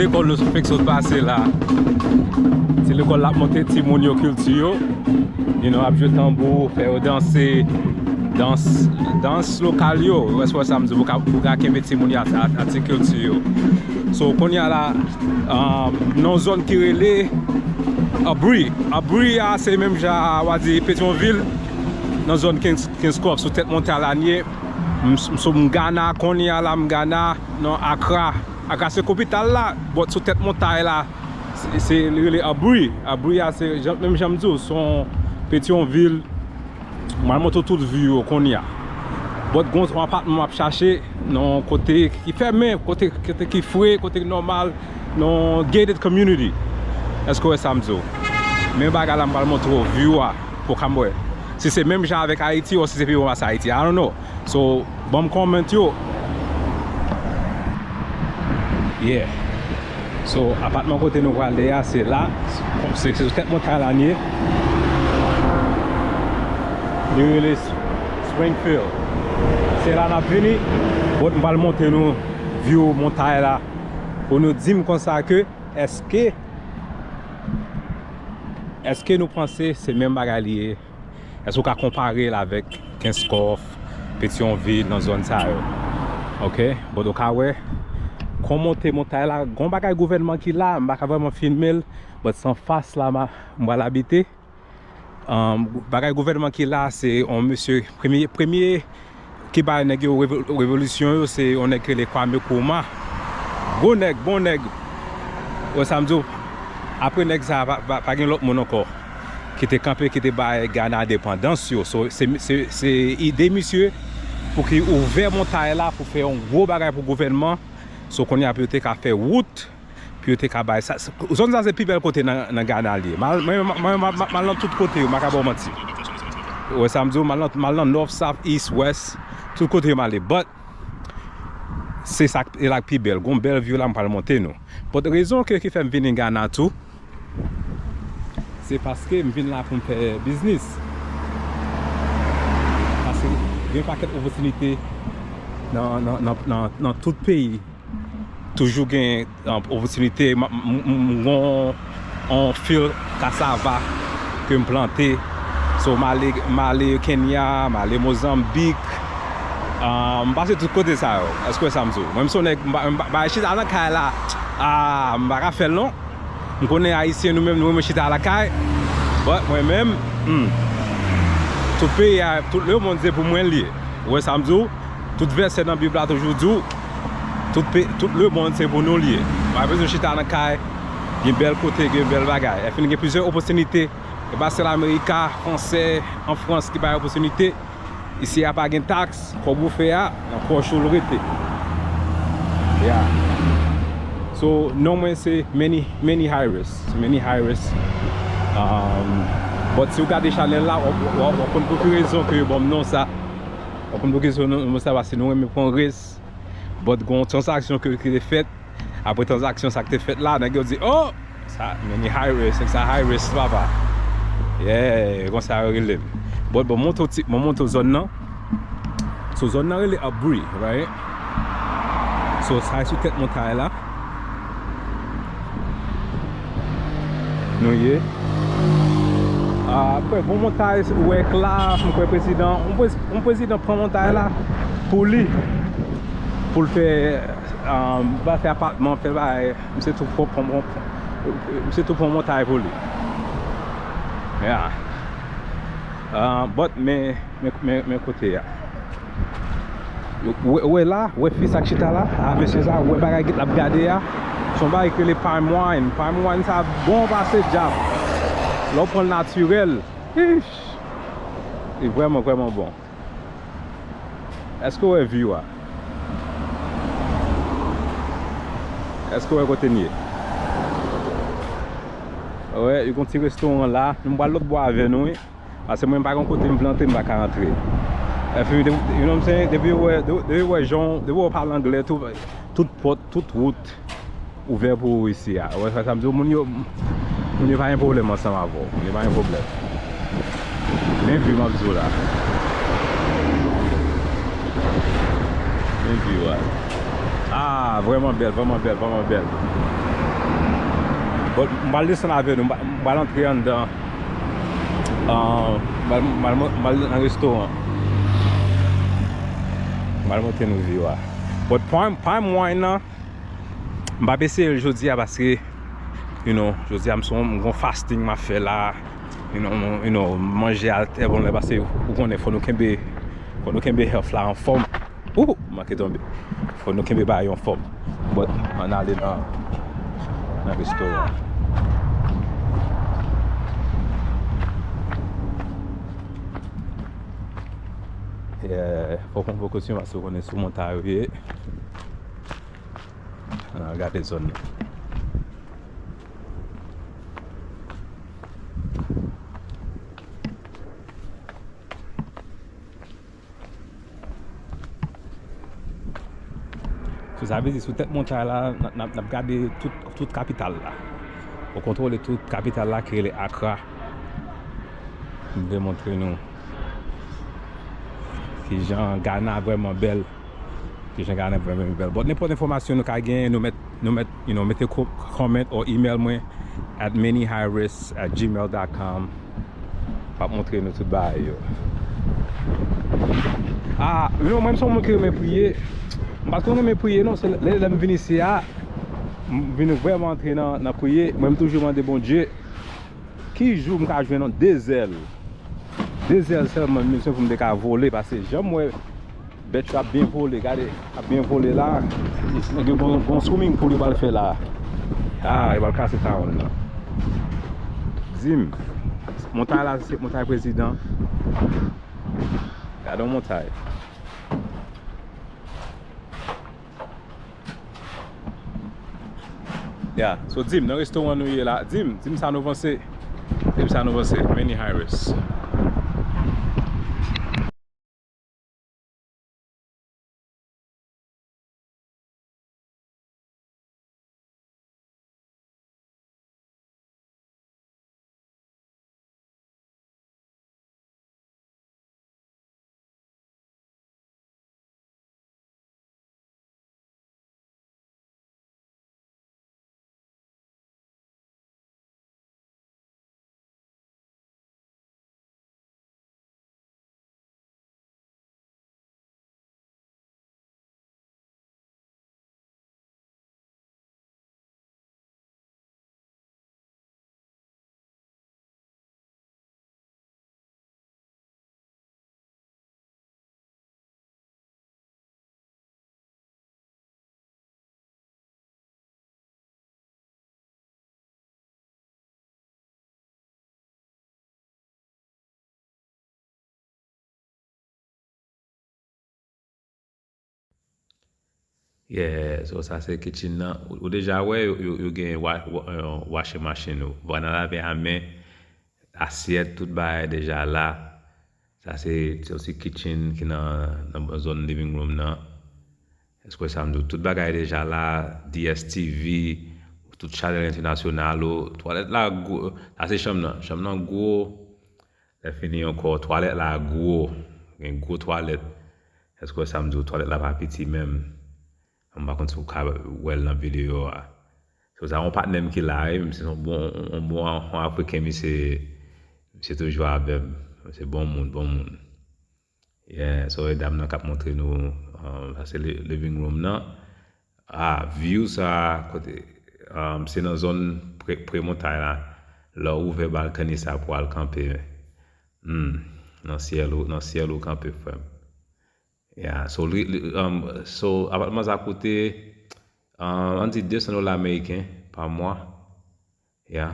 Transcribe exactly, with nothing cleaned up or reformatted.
Lekòl nou fèk sot pase la. Se lekòl l ap montre timoun yo kilti yo. You know, ap jwe tanbou, fè yo danse. Dans, dans lokal yo. Ou wè sa m di, pou ka, pou ka kenbe timoun yo a, a, a ti kilti yo. So, kounye a la, um, nan zòn ki rele Abri. Abri a, se menm jan a, w a di, Petyonvil, nan zòn Kings, Kings Croft, sou tèt montay la n ye. M, m, so, m Gana, kounye a la, m Gana, nan Akra. Akra se kapital la, but sou tèt montay la, se, se, li rele Abri. Abri a, se, jan, menm jan m di w, se yon Petyonvil. Mwen montre w tout view yo kounye a. But gon yon apatman m ap chache, nan yon kote ki fèmen, kote, kote ki fre, kote ki nòmal, nan yon gated community. Èske w wè sa m di w? Men bagay la, m pral montre w view a, pou w ka wè. Si se menm jan avèk Ayiti, ou si se pi bon pase Ayiti, I don't know. So, ban m comment yo. Yeah. So, apatman kote nou prale a, se la. Se, se sou tèt montay la n ye. Li rele Springfield. Se la n ap vini. But m pral montre nou view montay la. Pou nou di m konsa ke, èske, èske nou panse se menm bagay li ye? Èske w ka konpare l avèk Kenskòf, Petyonvil, nan zòn sa yo? Oke? But ou ka wè, kon monte montay la, gon bagay gouvènman ki la, m pa ka vrèman filme l, but se anfas la m a, m pral abite. Um, bagay gouvènman ki la, se yon mesye, premye, premye ki bay nèg yo revo-, revolisyon yo, se yon nèg ki rele Kwame Nkrumah. Gwo nèg, bon nèg. Ou wè sa m di w? Apre nèg sa, pa, pa, pa gen lòt moun ankò ki te kanpe, ki te bay Gana endepandans yo. So, se, se, se ide misye pou ki ouvè montay la pou fè yon gwo bagay pou gouvènman. So, kounye a pou yo te ka fè wout, pou yo te ka bay sa. Zòn sa se pi bèl kote nan, nan Gana li ye. M al, mwen, mwen, mwen, mwen, m al nan tout kote yo, m pa ka ba w manti. Ou wè sa m di w, m al nan, m al nan north, south, east, west, tout kote yo m ale. But, se sa k, e la k pi bèl. Gon bèl view la m pral montre nou. But rezon ke, ki fè m vini Gana tou, se paske m vin la pou m fè biznis. Paske gen pakèt opòtinite nan, nan, nan, nan, nan tout peyi. Toujou gen, um, opòtinite. M, m, m, m gon yon field kasava ke m plante. So, m ale, m ale Kenya, m ale Mozanbik. Ah, m pase tout kote sa yo. Èske w wè sa m di w? Mwen, m se yon nèg, m pa, m pa, m pa chita nan kay la. Ah, m pa ka fè l non. M konnen Ayisyen, nou menm, nou renmen chita lakay. But mwen menm, hmm, tout peyi a, tout lemonn se pou mwen l ye. Ou wè sa m di w? Tout vèsè nan Bib la toujou di w, tout pe-, tout lemonn se pou nou l ye. Pa bezwen chita nan kay, gen bèl kote, gen bèl bagay. Èfin gen plizyè opòtinite. E pa sèl Amerika, fransè, an Frans ki bay opòtinite. Isi a pa gen taks, kòb ou fè a, nan pòch ou l rete. Yeah. So, non mwen se Manny, Manny Harris. Manny Harris. Um, but si w gade chanèl la, w, w, w, w konn pou ki rezon ke yo ban m non sa. W konn pou ki rezon non sa, paske nou renmen pran risk. But gon tranzaksyon ke, ki te fèt. Apre tranzaksyon sa k te fèt la, nèg yo di, "Oh, sa, Manny Harris, nèg sa Harris, papa." Yeah, konsa yo rele m. But bon, montre w ti, mwen montre w zòn nan. So, zòn nan rele Abri, right? So, sa e sou tèt montay la. Nou ye. Ah, apre, bon montay, ou wè k la, m kwè prezidan, yon prez-, yon prezidan pran montay la pou li. Pou l fè, ah, ba fè apatman, fè bagay. Misye tou pran, pran, pran, misye tou pran montay pou li. Yeah. Ah, but, men, men, men, men kote a. Ou wè, ou wè la, ou wè fi sa k chita la, a mesye sa, ou wè bagay l ap gade a. Se yon bagay ki rele palm wine. Palm wine sa bon pase dyab. Lè w pran l natirèl, ish, li vrèman, vrèman bon. Èske w wè view a? Èske w wè kote n ye? Ou wè, yo gon ti restoran la. Nou pral lòt bò avè nou, wi. Paske mwen, m pa gon kote m plante, m pa ka rantre. Epi, de-, you know what I'm saying? Depi w wè, de-, depi w wè jan, depi w pale anglè, tout, tout pòt, tout wout ouvè pou ou isi a. Ou wè sa, sa m di w, moun yo, moun yo pa gen pwoblèm ansanm avè w. Moun yo pa gen pwoblèm. Men view m ap di w la. Men view a. Ah, vrèman bèl, vrèman bèl, vrèman bèl. But m pral desann avè nou, m pa- m pral antre anndan. Ah, m pral- m pral- m pral nan restoran. M pral montre nou view a. But prime, prime wine nan, m p ap eseye l jodi a paske, you know, jodi a m se yon, m gon fasting m ap fè la. You know, you know, manje a trè bon lè paske ou konnen fò nou kenbe, fò nou kenbe health la anfòm. Ou, m manke tonbe. Fò nou kenbe bagay yo anfòm. But, ann ale nan, nan restoran. Yeah, fò w konn pwokosyon paske w konnen sou montay ou ye. Ann al gade zòn nan. So, sa vle di, sou tèt montay la, n ap, n ap, n ap gade tout, tout kapital la. Ou kontwole tout kapital la ki rele Accra. M vle montre nou kijan Ghana vrèman bèl. Kijan Ghana vrèman bèl. But nenpòt enfòmasyon nou ka genyen, nou mèt, nou mèt, you know, mete ko- comment or email mwen at many high risk at gmail dot com. M ap montre nou tout bagay yo. Ah, you know, mwen m se yon moun ki renmen priye. M pa twò renmen priye non, se lè, lè m vin isi a, m vin vrèman antre nan, nan priye. Mwen m toujou mande Bondye, ki jou m ka jwenn yon de zèl? De zèl sèlman m bezwen pou m te ka vole, paske jan m wè bèt yo ap byen vole, gade, ap byen vole la. Nèg yo gon, gon swimming pool yo pral fè la. Ah, yo pral kase town nan. Di m, montay la, se montay prezidan. Gade yon montay. Yeah, so di m, nan restoran nou ye la, di m, di m sa nou panse. Di m sa nou panse. Many high risk. Yeah, so sa se kitchen nan. Ou, ou deja wè yo, yo, yo gen wa, wa, euh, washing machine, ou vann a lave a men, asyèt, tout bagay deja la. Sa se, se osi kitchen ki nan, nan zòn living room nan. Èske sa m di w, tout bagay deja la, D S T V, tout chanèl entènasyonal, ou, twalèt la gwo, sa se chanm nan. Chanm nan gwo, lè fini ankò, twalèt la gwo, gen gwo twalèt. Èske sa m di w, twalèt la pa piti menm. M pa konn si w ka wè l nan videyo a. So, sa yon patnè m ki la, wi, misye se yon bon, yon bon, yon Afriken, misye, misye toujou avè m. Se bon moun, bon moun. Yeah, so, e dam nan k ap montre nou, um, sa se li- living room nan. Ah, view sa, kote, um, se nan zòn pre, pre montay la. Lè w ouvè balkani sa pou al kanpe, hmm, nan syèl ou, nan syèl ou kanpe, frè m. Yeah, so, li, li, um, so, apatman sa koute, um, ann di de san dola ameriken pa mwa. Yeah,